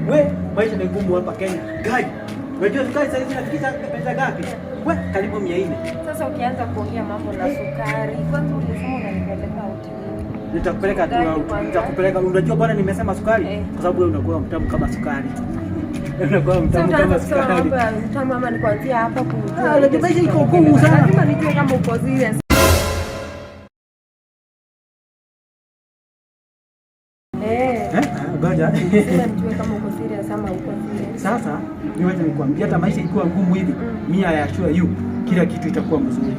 We, maisha ni ngumu hapa Kenya. Guy, unajua sukari sasa hizi inafikisha pesa ngapi? We, karibu 400. Sasa ukianza kuongea mambo na sukari, kwanza ulisema unanipeleka out. Nitakupeleka tu Sukari out. kwanza. Nitakupeleka. Unajua bwana nimesema sukari kwa sababu wewe unakuwa mtamu kama sukari. Unakuwa Sasa mtamu utaanza kama kusema sukari. mambo ya utamu ama ni kuanzia hapa kujua. Ah, unajua maisha iko ngumu sana. Lazima nijue kama uko serious. Eh. Eh? Ah, ngoja. Lazima nijue kama uko serious ama uko serious. Sasa niwache nikwambie, hata maisha ikiwa ngumu hivi, mi I assure you kila kitu itakuwa mzuri.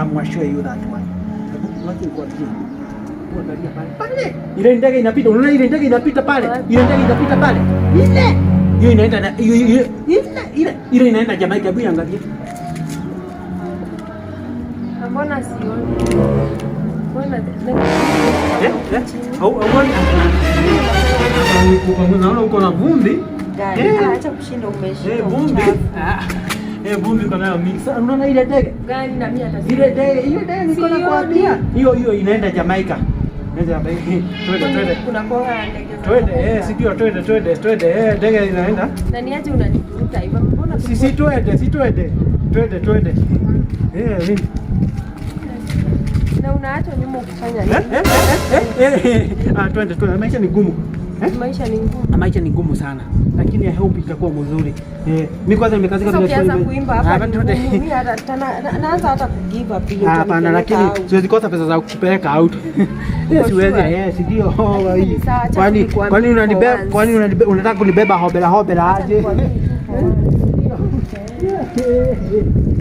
I'm assure you that one. Hebu wacha nikwambie. Angalia pale. Pale. Ile ndege inapita, unaona ile ndege inapita pale. Ile ndege inapita pale. Ile. Hiyo inaenda na hiyo hiyo ile inaenda Jamaica, hebu angalia. Na mbona sioni? Mbona Eh? Eh? Au au naona uko na vumbi. Gani? Eh. Ah, acha kushinda umeshinda. Eh, vumbi. Uchafu. Ah. Eh, vumbi uko nayo mingi. Sasa unaona ile ndege? Gani na mimi hata Ile ndege, ile ndege niko Sioni. nakwambia. Hiyo hiyo inaenda Jamaica. Inaenda Jamaica. Twende, twende. Kuna kwa ndege za Twende, Jamaica. eh, si ndio, twende, twende, twende. Eh, ndege inaenda. Na niaje unanivuta hivyo? Mbona Si si twende, si twende. Twende, twende. Eh, mimi. Na unaacha nyuma ukifanya Eh, nini? eh, eh, eh, eh. Ah, twende, twende. Maisha ni ngumu. Eh? Maisha ni ngumu. Maisha ni ngumu sana. Lakini I hope itakuwa mzuri. Eh, mimi kwanza nimekazika Sasa bila ukianza swali. kuimba hapa Ah, ni twende. ngumu. Mimi hata naanza hata kugive up hiyo. Ah, hapana, utanipeleka lakini out. siwezi kosa pesa za kupeleka out. Eh, For siwezi, sure. eh, si ndio? Lakini ni sawa, acha Kwani tu nikuamini kwani for unanibeba, once. kwani unanibeba, unataka kunibeba hobela hobela Acha aje? nikuamini tu for once. Eh.